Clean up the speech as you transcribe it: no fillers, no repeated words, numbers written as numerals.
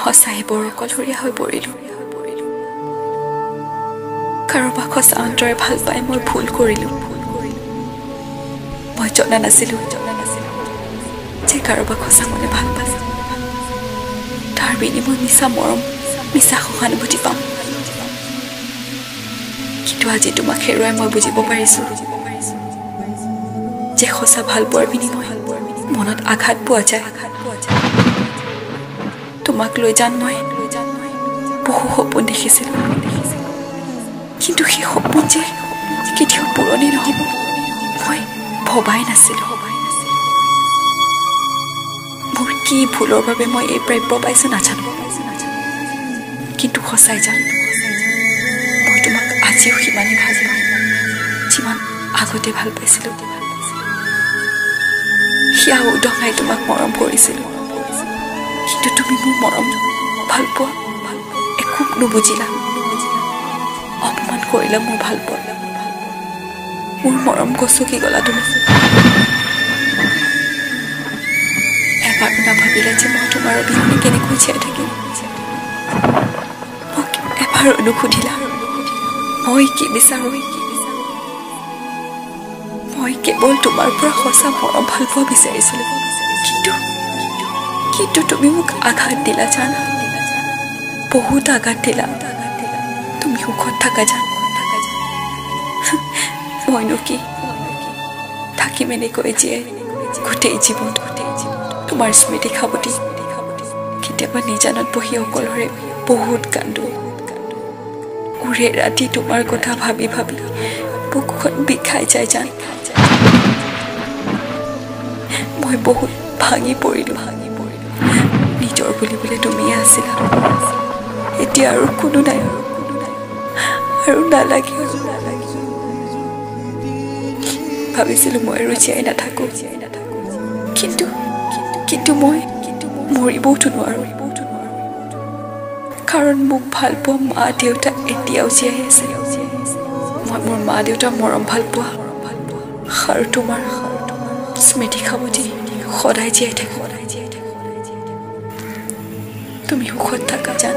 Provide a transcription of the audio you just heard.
সঁচাই বৰ অকলশৰীয়া হৈ পৰিলোঁ। কাৰোবাক সঁচা অন্তৰে ভাল পাই মই ভুল কৰিলোঁ। মই জনা নাছিলোঁ যে কাৰোবাক সঁচা মনে ভাল পালে তাৰ বিনিময় মিছা মৰম, মিছা সহানুভূতি পাম। কিন্তু আজি তোমাক হেৰুৱাই মই বুজিব পাৰিছোঁ যে সঁচা ভাল পোৱাৰ বিনিময় মনত আঘাত পোৱা যায়। তোমাক লৈ যান মই বহু সপোন দেখিছিলোঁ, কিন্তু সেই সপোন যে কেতিয়াও পুৰণি নহ'ব মই ভবাই নাছিলোঁ। মোৰ কি ভুলৰ বাবে মই এই প্ৰাপ্য পাইছোঁ নাজানো, কিন্তু সঁচাই জানো মই তোমাক আজিও সিমানেই ভাল পাওঁ যিমান আগতে ভাল পাইছিলোঁ। হিয়া উদঙাই তোমাক মৰম কৰিছিলোঁ, কিন্তু তুমি মোৰ মৰম ভাল পোৱা একো নুবুজিলা, অপমান কৰিলা মোৰ ভাল পোৱা, মোৰ মৰম গছকি গ'লা তুমি। এবাৰো নাভাবিলা যে মই তোমাৰ অবিহনে কেনেকৈ জীয়াই থাকিম। মোক এবাৰো নুসুধিলা মই কি বিচাৰোঁ। মই কেৱল তোমাৰ পৰা সঁচা মৰম ভাল পোৱা বিচাৰিছিলোঁ, কিন্তু কিন্তু তুমি মোক আঘাত দিলা জানা, বহুত আঘাত দিলা। তুমি সুখত থাকা জান, মইনো কি থাকিম এনেকৈ জীয়াই গোটেই জীৱন তোমাৰ স্মৃতি খাবতি। কেতিয়াবা নিজানত বহি অকলশৰে বহুত কান্দো, ওৰে ৰাতি তোমাৰ কথা ভাবি ভাবি বুকুখন বিষাই যায় জান। মই বহুত ভাঙি পৰিলোঁ, নিজৰ বুলিবলৈ তুমিয়ে আছিলা, এতিয়া আৰু কোনো নাই, আৰু নালাগে। ভাবিছিলোঁ মই আৰু জীয়াই নাথাকোঁ, কিন্তু কিন্তু মই মৰিবওতো নোৱাৰোঁ, কাৰণ মোক ভাল পোৱা মা দেউতা এতিয়াও জীয়াই আছে। মই মোৰ মা দেউতাৰ মৰম ভাল পোৱা আৰু তোমাৰ স্মৃতি খাবতি সদায় জীয়াই থাকোঁ। তুমি সুখত থাকা জান।